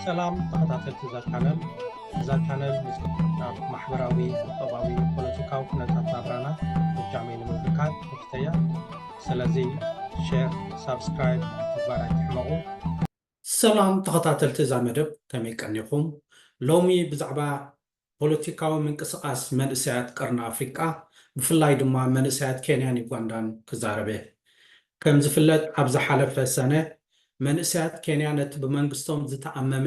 ሰላም ተኸታተልቲ እዛ ቻነል። እዛ ቻነል ምስ ኣብ ማሕበራዊ፣ ቁጠባዊ፣ ፖለቲካዊ ኩነታት ናብራና ፍጃመይ ንምምልካት ተፍተያ። ስለዚ ሼር፣ ሳብስክራይብ ምግባር ኣይትሕመቑ። ሰላም ተኸታተልቲ እዛ መደብ፣ ከመይ ቀኒኹም? ሎሚ ብዛዕባ ፖለቲካዊ ምንቅስቓስ መንእሰያት ቀርኒ ኣፍሪቃ፣ ብፍላይ ድማ መንእሰያት ኬንያን ዩጋንዳን ክዛረበ። ከም ዝፍለጥ፣ ኣብ ዝሓለፈ ሰነ መንእሰያት ኬንያ ነቲ ብመንግስቶም ዝተኣመመ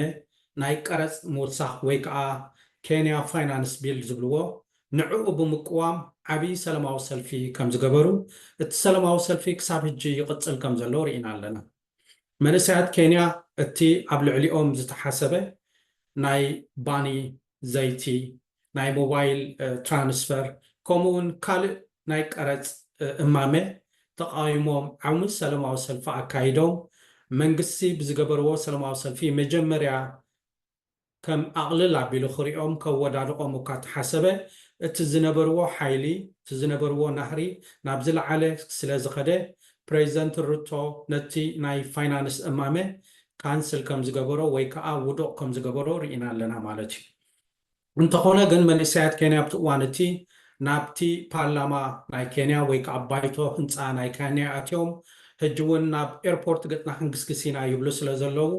ናይ ቀረጽ ምውሳኽ ወይ ከዓ ኬንያ ፋይናንስ ቢል ዝብልዎ፣ ንዕኡ ብምቅዋም ዓብዪ ሰላማዊ ሰልፊ ከም ዝገበሩ፣ እቲ ሰላማዊ ሰልፊ ክሳብ ሕጂ ይቕጽል ከም ዘሎ ርኢና ኣለና። መንእሰያት ኬንያ እቲ ኣብ ልዕሊኦም ዝተሓሰበ ናይ ባኒ፣ ዘይቲ፣ ናይ ሞባይል ትራንስፈር፣ ከምኡውን ካልእ ናይ ቀረጽ እማመ ተቃዊሞም ዓሙን ሰላማዊ ሰልፊ ኣካይዶም። መንግስቲ ብዝገበርዎ ሰላማዊ ሰልፊ መጀመርያ ከም ኣቕልል ኣቢሉ ክሪኦም ከወዳድቖም እኳ ተሓሰበ፣ እቲ ዝነበርዎ ሓይሊ፣ እቲ ዝነበርዎ ናህሪ ናብ ዝለዓለ ስለ ዝኸደ፣ ፕሬዚደንት ሩቶ ነቲ ናይ ፋይናንስ እማመ ካንስል ከም ዝገበሮ ወይ ከዓ ውዱቕ ከም ዝገበሮ ርኢና ኣለና ማለት እዩ። እንተኾነ ግን መንእሰያት ኬንያ ኣብቲ እዋን እቲ ናብቲ ፓርላማ ናይ ኬንያ ወይ ከዓ ባይቶ ህንፃ ናይ ኬንያ ኣትዮም፣ ሕጂ እውን ናብ ኤርፖርት ገፅና ክንግስግስ ኢና ይብሉ ስለ ዘለዉ፣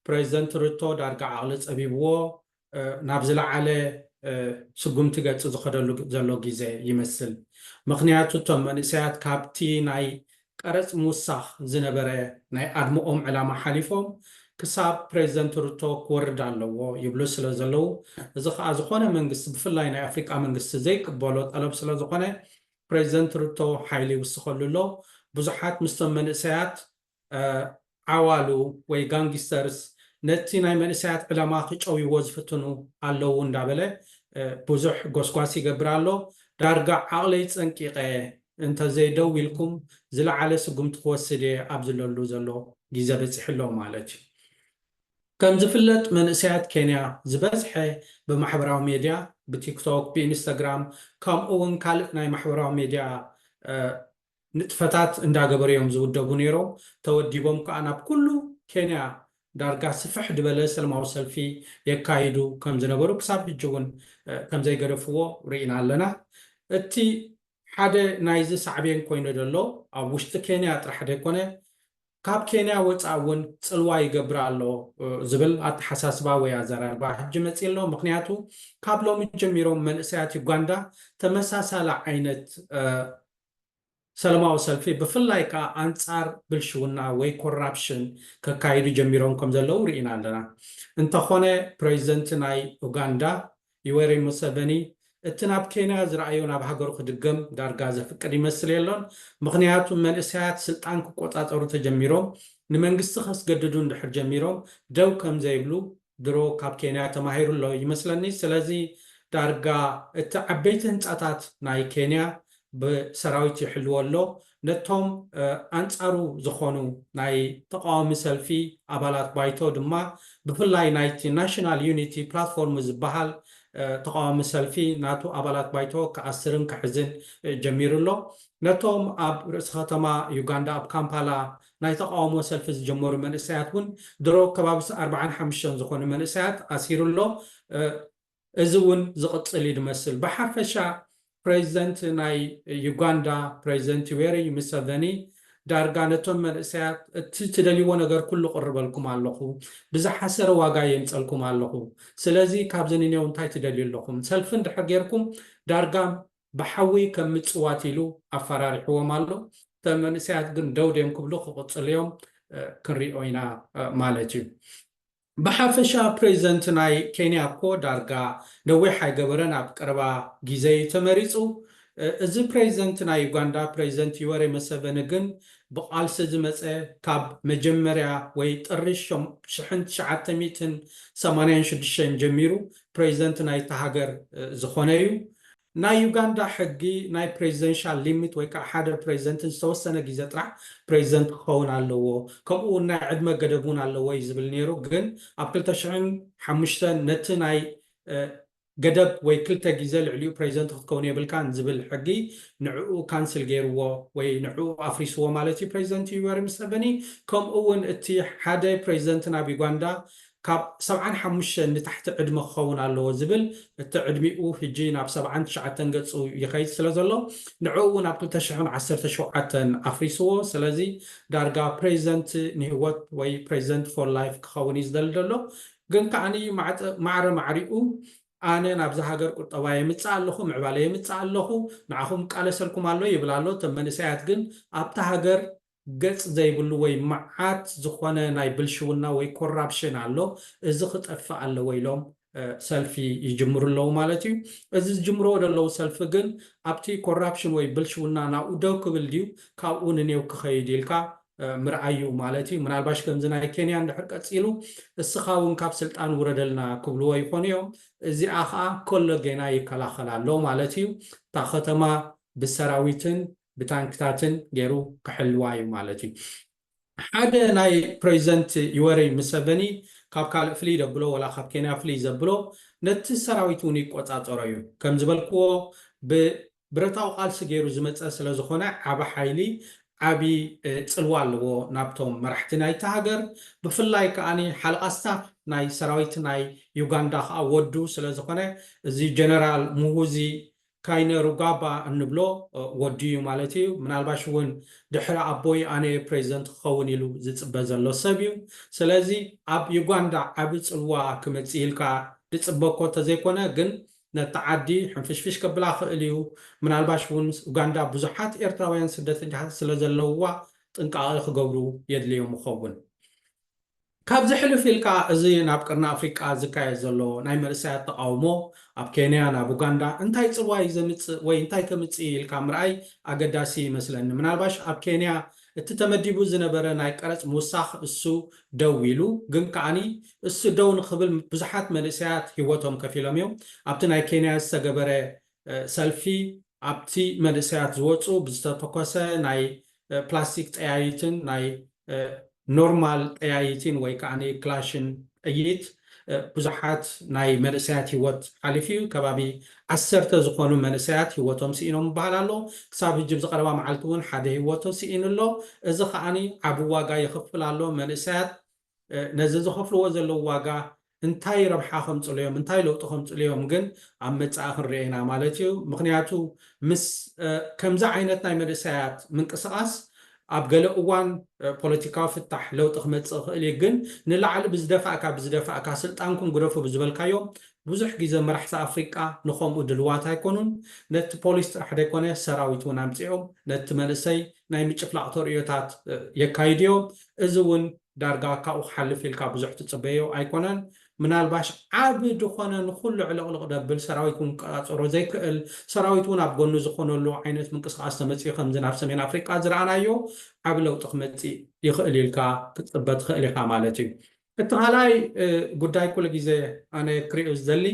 ፕሬዚደንት ሩቶ ዳርጋ ዓቕሊ ፀቢብዎ ናብ ዝለዓለ ስጉምቲ ገፅ ዝኸደሉ ዘሎ ግዜ ይመስል። ምክንያቱ እቶም መንእሰያት ካብቲ ናይ ቀረፅ ምውሳኽ ዝነበረ ናይ ኣድምኦም ዕላማ ሓሊፎም ክሳብ ፕሬዚደንት ሩቶ ክወርድ ኣለዎ ይብሉ ስለ ዘለዉ፣ እዚ ከዓ ዝኾነ መንግስቲ፣ ብፍላይ ናይ ኣፍሪቃ መንግስቲ ዘይቅበሎ ጠለብ ስለ ዝኾነ፣ ፕሬዚደንት ሩቶ ሓይሊ ይውስኸሉ ኣሎ። ብዙሓት ምስቶም መንእሰያት ዓዋሉ ወይ ጋንጊስተርስ ነቲ ናይ መንእሰያት ዕላማ ክጨውይዎ ዝፍትኑ ኣለዉ እንዳበለ ብዙሕ ጎስጓስ ይገብር ኣሎ። ዳርጋ ዓቕለይ ጸንቂቐ፣ እንተዘይደው ኢልኩም ዝለዓለ ስጉምቲ ክወስድ እየ ኣብ ዝለሉ ዘሎ ግዜ በፂሑ ኣሎ ማለት እዩ። ከም ዝፍለጥ መንእሰያት ኬንያ ዝበዝሐ ብማሕበራዊ ሜድያ፣ ብቲክቶክ፣ ብኢንስታግራም፣ ከምኡ እውን ካልእ ናይ ማሕበራዊ ሜድያ ንጥፈታት እንዳገበሩ እዮም ዝውደቡ ነይሮም። ተወዲቦም ከዓ ናብ ኩሉ ኬንያ ዳርጋ ስፍሕ ዝበለ ሰላማዊ ሰልፊ የካይዱ ከም ዝነበሩ ክሳብ ሕጂ እውን ከም ዘይገደፍዎ ርኢና ኣለና። እቲ ሓደ ናይዚ ሳዕቤን ኮይኑ ዘሎ ኣብ ውሽጢ ኬንያ ጥራሕ ዘይኮነ ካብ ኬንያ ወፃእ እውን ፅልዋ ይገብር ኣሎ ዝብል ኣተሓሳስባ ወይ ኣዘራርባ ሕጂ መፂእ ኣሎ። ምክንያቱ ካብ ሎሚ ጀሚሮም መንእሰያት ዩጋንዳ ተመሳሳሊ ዓይነት ሰላማዊ ሰልፊ ብፍላይ ከዓ ኣንፃር ብልሽውና ወይ ኮራፕሽን ከካይዱ ጀሚሮም ከም ዘለዉ ርኢና ኣለና። እንተኾነ ፕሬዚደንት ናይ ኡጋንዳ ዩዌሪ ሙሰቨኒ እቲ ናብ ኬንያ ዝረኣዮ ናብ ሃገሩ ክድገም ዳርጋ ዘፍቅድ ይመስል የሎን። ምክንያቱ መንእሰያት ስልጣን ክቆፃፀሩ ተጀሚሮም ንመንግስቲ ከስገድዱ እንድሕር ጀሚሮም ደው ከም ዘይብሉ ድሮ ካብ ኬንያ ተማሂሩ ኣሎ ይመስለኒ። ስለዚ ዳርጋ እቲ ዓበይቲ ህንፃታት ናይ ኬንያ ብሰራዊት ይሕልዎ ኣሎ። ነቶም ኣንፃሩ ዝኾኑ ናይ ተቃዋሚ ሰልፊ ኣባላት ባይቶ ድማ ብፍላይ ናይቲ ናሽናል ዩኒቲ ፕላትፎርም ዝበሃል ተቃዋሚ ሰልፊ ናቱ ኣባላት ባይቶ ክኣስርን ክሕዝን ጀሚሩ ኣሎ። ነቶም ኣብ ርእሲ ከተማ ዩጋንዳ ኣብ ካምፓላ ናይ ተቃውሞ ሰልፊ ዝጀመሩ መንእሰያት እውን ድሮ ከባቢ ኣርባዓን ሓሙሽተን ዝኾኑ መንእሰያት ኣሲሩ ኣሎ። እዚ እውን ዝቕፅል እዩ ዝመስል። ብሓፈሻ ፕሬዚደንት ናይ ዩጋንዳ ፕሬዚደንት ዩዌሪ ሙሰቨኒ ዳርጋ ነቶም መንእሰያት እቲ ትደልይዎ ነገር ኩሉ ቅርበልኩም ኣለኹ፣ ብዝሓሰረ ዋጋ የምፀልኩም ኣለኹ። ስለዚ ካብዚ ንኔው እንታይ ትደልዩ ኣለኹም? ሰልፊ እንድሕር ጌርኩም ዳርጋ ብሓዊ ከም ምፅዋት ኢሉ ኣፈራሪሕዎም ኣሎ። እተን መንእሰያት ግን ደው ድዮም ክብሉ ክቕፅሉ እዮም ክንሪኦ ኢና ማለት እዩ። ብሓፈሻ ፕሬዚደንት ናይ ኬንያ እኮ ዳርጋ ነዊሕ ኣይገበረን ኣብ ቀረባ ግዜ እዩ ተመሪፁ። እዚ ፕሬዚደንት ናይ ዩጋንዳ ፕሬዚደንት ዩወሬ መሰቨኒ ግን ብቃልሲ ዝመፀ ካብ መጀመርያ ወይ ጥሪ ሽሕን ትሽዓተ ሚእትን ሰማንያን ሽዱሽተን ጀሚሩ ፕሬዚደንት ናይቲ ሃገር ዝኾነ እዩ። ናይ ዩጋንዳ ሕጊ ናይ ፕሬዚደንሻል ሊሚት ወይ ከዓ ሓደ ፕሬዚደንትን ዝተወሰነ ግዜ ጥራሕ ፕሬዚደንት ክኸውን ኣለዎ፣ ከምኡ እውን ናይ ዕድመ ገደብ እውን ኣለዎ እዩ ዝብል ነይሩ። ግን ኣብ ክልተ ሽሕን ሓሙሽተን ነቲ ናይ ገደብ ወይ ክልተ ግዜ ልዕሊኡ ፕሬዚደንት ክትከውን የብልካን ዝብል ሕጊ ንዕኡ ካንስል ገይርዎ ወይ ንዕኡ ኣፍሪስዎ ማለት እዩ ፕሬዚደንት ዩወሪ ሙሰቨኒ። ከምኡ እውን እቲ ሓደ ፕሬዚደንት ናብ ዩጋንዳ ካብ ሰብዓን ሓሙሽተን ንታሕቲ ዕድመ ክኸውን ኣለዎ ዝብል፣ እቲ ዕድሚኡ ሕጂ ናብ ሰብዓን ትሽዓተን ገጹ ይኸይድ ስለ ዘሎ፣ ንዕኡ እውን ኣብ ክልተ ሽሕን ዓሰርተ ሸውዓተን ኣፍሪስዎ። ስለዚ ዳርጋ ፕሬዚደንት ንህይወት ወይ ፕሬዚደንት ፎር ላይፍ ክኸውን እዩ ዝደሊ ዘሎ። ግን ከዓኒ ማዕጠ-፣ ማዕረ ማዕሪኡ ኣነ ናብዚ ሃገር ቁጠባ የምጽእ ኣለኹ፣ ምዕባለ የምጽእ ኣለኹ፣ ንዓኹም ቃለሰልኩም ኣሎ ይብል ኣሎ። እቶም መንእሰያት ግን ኣብታ ሃገር ገጽ ዘይብሉ ወይ መዓት ዝኾነ ናይ ብልሽውና ወይ ኮራፕሽን ኣሎ፣ እዚ ክጠፍእ ኣለዎ ኢሎም፣ እ፣ ሰልፊ ይጅምሩ ኣለዉ ማለት እዩ። እዚ ዝጅምርዎ ዘለዉ ሰልፊ ግን ኣብቲ ኮራፕሽን ወይ ብልሽውና ናብኡ ደው ክብል ድዩ፣ ካብኡ ንኔው ክኸይድ ኢልካ፣ እ፣ ምርኣይ እዩ ማለት እዩ። ምናልባሽ ከምዚ ናይ ኬንያ እንድሕር ቀጺሉ፣ እስኻ እውን ካብ ስልጣን ውረደልና ክብልዎ ይኾኑ እዮም። እዚኣ ኸኣ ኮሎጌና ይከላኸል ኣሎ ማለት እዩ። እታ ከተማ ብሰራዊትን ብታንክታትን ገይሩ ክሕልዋ እዩ ማለት እዩ። ሓደ ናይ ፕሬዚደንት ዩወሪ ሙሰቨኒ ካብ ካልእ ፍልይ ዘብሎ፣ ወላ ካብ ኬንያ ፍልይ ዘብሎ፣ ነቲ ሰራዊት እውን ይቆጻጸሮ እዩ። ከም ዝበልክዎ፣ ብብረታዊ ቃልሲ ገይሩ ዝመጸ ስለ ዝኾነ፣ ዓቢ ሓይሊ፣ ዓቢ፣ እ፣ ጽልዋ ኣለዎ ናብቶም መራሕቲ ናይቲ ሃገር። ብፍላይ ከኣኒ ሓለቓ ስታፍ ናይ ሰራዊት ናይ ዩጋንዳ ከኣ ወዱ ስለ ዝኾነ፣ እዚ ጀነራል ሙሁዚ ካይነሩጋባ እንብሎ፣ እ፣ ወዲ እዩ ማለት እዩ። ምናልባሽ እውን ድሕሪ ኣቦይ ኣነ ፕሬዚደንት ክኸውን ኢሉ ዝጽበ ዘሎ ሰብ እዩ። ስለዚ ኣብ ዩጋንዳ ዓቢ ጽልዋ ክመጽእ ኢልካ ዝጽበ እኮ እንተዘይኮነ፣ ግን ነቲ ዓዲ ሕንፍሽፍሽ ከብላ ክእል እዩ። ምናልባሽ እውን ኡጋንዳ ብዙሓት ኤርትራውያን ስደተኛታት ስለ ዘለውዋ ጥንቃቐ ክገብሩ የድልዮም ይኸውን። ካብዚ ሕልፍ ኢልካ እዚ ናብ ቅርኒ ኣፍሪቃ ዝካየድ ዘሎ ናይ መንእሰያት ተቃውሞ ኣብ ኬንያ፣ ናብ ኡጋንዳ እንታይ ጽልዋ እዩ ዘምጽእ ወይ እንታይ ከምጽእ ኢልካ ምርኣይ ኣገዳሲ ይመስለኒ። ምናልባሽ ኣብ ኬንያ እቲ ተመዲቡ ዝነበረ ናይ ቀረጽ ምውሳኽ እሱ ደው ኢሉ፣ ግን ከኣኒ እሱ ደው ንክብል ብዙሓት መንእሰያት ህይወቶም ከፊሎም እዮም። ኣብቲ ናይ ኬንያ ዝተገበረ፣ እ፣ ሰልፊ ኣብቲ መንእሰያት ዝወጹ ብዝተተኮሰ ናይ፣ እ፣ ፕላስቲክ ጠያይትን ናይ፣ እ፣ ኖርማል ጠያይትን ወይ ከኣ ክላሽን ጥይት፣ እ፣ ብዙሓት ናይ መንእሰያት ህይወት ሓሊፉ እዩ። ከባቢ ዓሰርተ ዝኾኑ መንእሰያት ህይወቶም ስኢኖም ይበሃል ኣሎ። ክሳብ ሕጂ ብዝቐረባ መዓልቲ እውን ሓደ ህይወቱ ስኢኑ ኣሎ። እዚ ከኣኒ ዓቢ ዋጋ የኽፍል ኣሎ። መንእሰያት፣ እ፣ ነዚ ዝኸፍልዎ ዘለዉ ዋጋ እንታይ ረብሓ ከምጽሉ እዮም፣ እንታይ ለውጢ ከምጽሉ እዮም ግን ኣብ መጻኢ ክንርኢ ኢና ማለት እዩ። ምኽንያቱ ምስ፣ እ፣ ከምዚ ዓይነት ናይ መንእሰያት ምንቅስቓስ ኣብ ገለ እዋን፣ እ፣ ፖለቲካዊ ፍታሕ ለውጢ ክመጽእ ይኽእል እዩ፣ ግን ንላዕሊ ብዝደፋእካ፣ ብዝደፋእካ፣ ስልጣንኩም ግደፉ ብዝበልካዮም፣ ብዙሕ ግዜ መራሕቲ ኣፍሪቃ ንኸምኡ ድልዋት ኣይኮኑን። ነቲ ፖሊስ ጥራሕ ዘይኮነ ሰራዊት እውን ኣምጺኦም ነቲ መንእሰይ ናይ ምጭፍላቕ ተርእዮታት፣ እ፣ የካይዱ እዮም። እዚ እውን ዳርጋ ካብኡ ክሓልፍ ኢልካ ብዙሕ ትጽበዮ ኣይኮነን። ምናልባሽ ዓቢ ዝኾነ ንኹሉ ዕልቕልቕ ደብል ሰራዊት እውን ክቆጻጸሮ ዘይክእል፣ ሰራዊት እውን ኣብ ጎኑ ዝኾነሉ ዓይነት ምንቅስቓስ ተመጺኡ ከምዚ ናብ ሰሜን ኣፍሪቃ ዝረኣናዮ ዓቢ ለውጢ ክመጽእ ይኽእል ኢልካ ክትጽበ ትኽእል ኢኻ ማለት እዩ። እቲ ካልኣይ፣ እ፣ ጉዳይ ኩሉ ግዜ ኣነ ክሪኦ ዝደሊ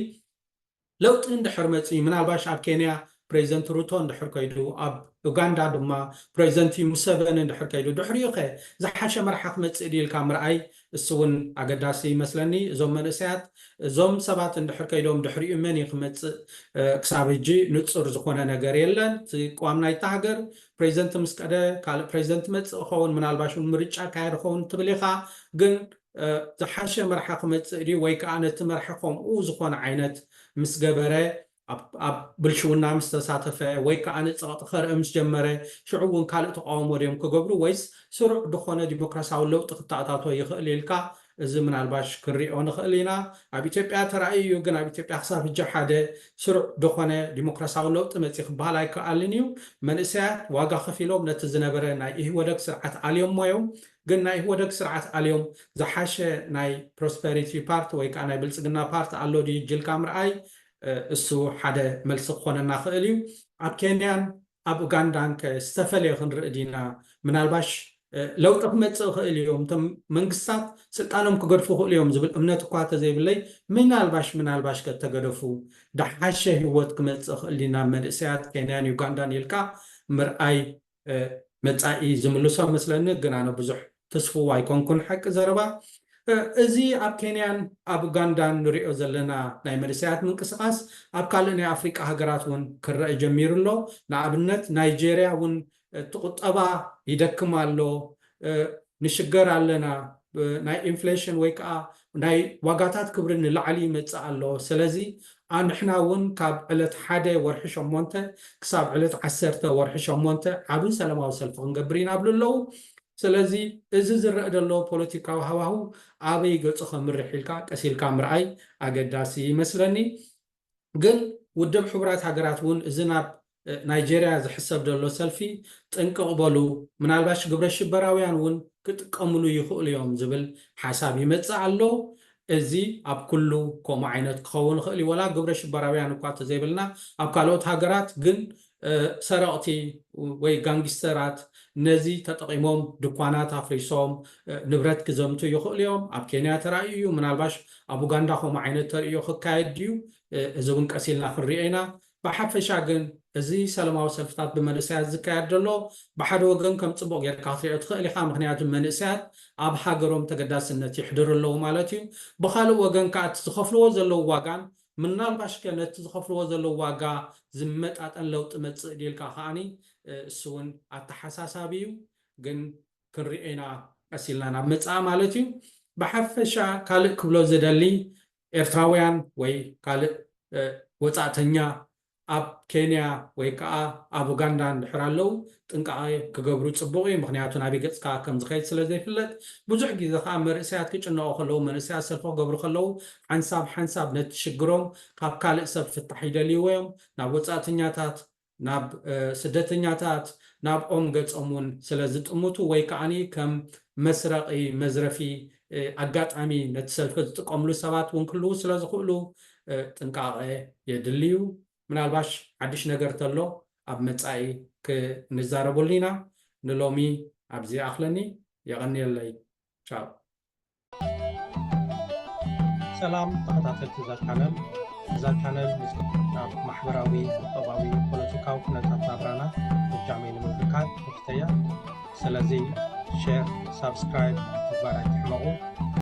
ለውጢ እንድሕር መጺኡ፣ ምናልባሽ ኣብ ኬንያ ፕሬዚደንት ሩቶ እንድሕር ከይዱ፣ ኣብ ኡጋንዳ ድማ ፕሬዚደንት ሙሰቨኒ እንድሕር ከይዱ፣ ድሕሪኡ ኸ ዝሓሸ መርሓ ክመጽእ ድዩ ኢልካ ምርኣይ እሱ እውን ኣገዳሲ ይመስለኒ። እዞም መንእሰያት፣ እዞም ሰባት እንድሕር ከይዶም ድሕሪኡ መን እዩ ክመጽእ፣ እ፣ ክሳብ ሕጂ ንጹር ዝኾነ ነገር የለን። እቲ ቅዋም ናይታ ሃገር ፕሬዚደንት ምስ ቀደ ካልእ ፕሬዚደንት መጽእ ይኸውን፣ ምናልባሽ እውን ምርጫ ካየድ ይኸውን ትብል ኢኻ። ግን፣ እ፣ ዝሓሸ መርሓ ክመጽእ ድዩ ወይ ከኣ ነቲ መርሒ ከምኡ ዝኾነ ዓይነት ምስ ገበረ ኣብ፣ ኣብ ብልሽውና ምስ ተሳተፈ ወይ ከኣ ንጸቕጢ ከርኢ ምስ ጀመረ ሽዑ እውን ካልእ ተቃውሞ ድዮም ክገብሩ ወይስ ስሩዕ ዝኾነ ዲሞክራሲያዊ ለውጢ ክተኣታቶ ይኽእል ኢልካ እዚ ምናልባሽ ክንሪኦ ንኽእል ኢና። ኣብ ኢትዮጵያ ተራእዩ እዩ፣ ግን ኣብ ኢትዮጵያ ክሳብ ሕጂ ሓደ ስሩዕ ዝኾነ ዲሞክራሲያዊ ለውጢ መጺኡ ክበሃል ኣይከኣልን እዩ። መንእሰያት ዋጋ ከፊሎም ነቲ ዝነበረ ናይ ኢህወደግ ስርዓት ኣልዮሞ እዮም። ግን ናይ ኢህወደግ ስርዓት ኣልዮም ዝሓሸ ናይ ፕሮስፐሪቲ ፓርቲ ወይ ከዓ ናይ ብልጽግና ፓርቲ ኣሎ ድዩ ኢልካ ምርኣይ፣ እ፣ እሱ ሓደ መልሲ ክኾነና ክእል እዩ። ኣብ ኬንያን ኣብ ኡጋንዳን ከ ዝተፈለየ ክንርኢ ዲና? ምናልባሽ፣ እ፣ ለውጢ ክመጽእ ይኽእል እዮም፣ እቶም መንግስታት ስልጣኖም ክገድፉ ይኽእሉ እዮም ዝብል እምነት እኳ ተዘይብለይ፣ ምናልባሽ፣ ምናልባሽ ከተገደፉ ዝሓሸ ህይወት ክመጽእ ይኽእል ዲና? መንእሰያት ኬንያን ዩጋንዳን ኢልካ ምርኣይ፣ እ፣ መጻኢ ዝምልሶ መስለኒ፣ ግን ኣነ ብዙሕ ተስፍው ኣይኮንኩን ሓቂ ዘረባ። እ፣ እዚ ኣብ ኬንያን ኣብ ኡጋንዳን ንሪኦ ዘለና ናይ መንእሰያት ምንቅስቓስ ኣብ ካልእ ናይ ኣፍሪቃ ሃገራት እውን ክረአ ጀሚሩ ኣሎ። ንኣብነት ናይጄርያ እውን እቲ ቁጠባ ይደክም ኣሎ፣ እ፣ ንሽገር ኣለና፣ ናይ ኢንፍሌሽን ወይ ከዓ ናይ ዋጋታት ክብሪ ንላዕሊ ይመፅእ ኣሎ። ስለዚ ኣንሕና እውን ካብ ዕለት ሓደ ወርሒ ሸሞንተ ክሳብ ዕለት ዓሰርተ ወርሒ ሸሞንተ ዓብን ሰላማዊ ሰልፊ ክንገብር ኢና ብሉ ኣለዉ። ስለዚ እዚ ዝረአ ዘሎ ፖለቲካዊ ሃዋሁ ኣበይ ገፁ ከምርሕ ኢልካ ቀሲልካ ምርኣይ ኣገዳሲ ይመስለኒ። ግን ውድብ ሕቡራት ሃገራት እውን እዚ ናብ ናይጀርያ ዝሕሰብ ዘሎ ሰልፊ ጥንቅቕ በሉ፣ ምናልባሽ ግብረ ሽበራውያን እውን ክጥቀምሉ ይኽእሉ እዮም ዝብል ሓሳብ ይመፅእ ኣሎ። እዚ ኣብ ኩሉ ከምኡ ዓይነት ክኸውን ይኽእል እዩ። ወላ ግብረ ሽበራውያን እኳ ተዘይብልና ኣብ ካልኦት ሃገራት ግን ሰረቕቲ ወይ ጋንግስተራት ነዚ ተጠቒሞም ድኳናት ኣፍሪሶም ንብረት ክዘምቱ ይኽእሉ እዮም። ኣብ ኬንያ ተራእዩ እዩ። ምናልባሽ ኣብ ኡጋንዳ ከምኡ ዓይነት ተርእዮ ክካየድ ድዩ? እዚ እውን ቀሲልና ክንሪኦ ኢና። ብሓፈሻ ግን እዚ ሰላማዊ ሰልፍታት ብመንእሰያት ዝካየድ ዘሎ ብሓደ ወገን ከም ፅቡቕ ጌርካ ክትሪኦ ትኽእል ኢኻ። ምክንያቱ መንእሰያት ኣብ ሃገሮም ተገዳስነት ይሕድሩ ኣለዉ ማለት እዩ። ብኻልእ ወገን ከዓ እቲ ዝኸፍልዎ ዘለዉ ዋጋን ምናልባሽ ከ ነቲ ዝኸፍልዎ ዘለዉ ዋጋ ዝመጣጠን ለውጢ መፅእ ድልካ ከዓኒ እሱ እውን ኣተሓሳሳቢ እዩ። ግን ክንሪኦ ኢና ቀሲልና ናብ መፅኣ ማለት እዩ። ብሓፈሻ ካልእ ክብሎ ዝደሊ ኤርትራውያን ወይ ካልእ ወፃእተኛ ኣብ ኬንያ ወይ ከዓ ኣብ ኡጋንዳ እንድሕር ኣለዉ ጥንቃቐ ክገብሩ ፅቡቕ እዩ። ምክንያቱ ናበይ ገፅካ ከም ዝኸይድ ስለ ዘይፍለጥ ብዙሕ ግዜ ከዓ መንእሰያት ክጭነቑ ከለዉ መንእሰያት ሰልፊ ክገብሩ ከለዉ ሓንሳብ ሓንሳብ ነቲ ሽግሮም ካብ ካልእ ሰብ ፍታሕ ይደልይዎ እዮም። ናብ ወፃእተኛታት ናብ ስደተኛታት ናብኦም ገጾም እውን ስለ ዝጥምቱ ወይ ከዓኒ ከም መስረቒ መዝረፊ ኣጋጣሚ ነቲ ሰልፊ ዝጥቀምሉ ሰባት እውን ክህልዉ ስለ ዝኽእሉ ጥንቃቐ የድልዩ። ምናልባሽ ሓድሽ ነገር ተሎ ኣብ መጻኢ ክንዛረበሉ ኢና። ንሎሚ ኣብዚ ይኣኽለኒ። የቐንየለይ። ቻው። ሰላም ተኸታተልቲ እዛ ቻነል። እዛ ቻነል ምስ ናብ ማሕበራዊ፣ ቁጠባዊ፣ ፖለቲካዊ ኩነታት ናብራና እጃመይ ንምብርካት ትሕተያ። ስለዚ ሼር፣ ሳብስክራይብ ምግባር ኣይትሕመቑ።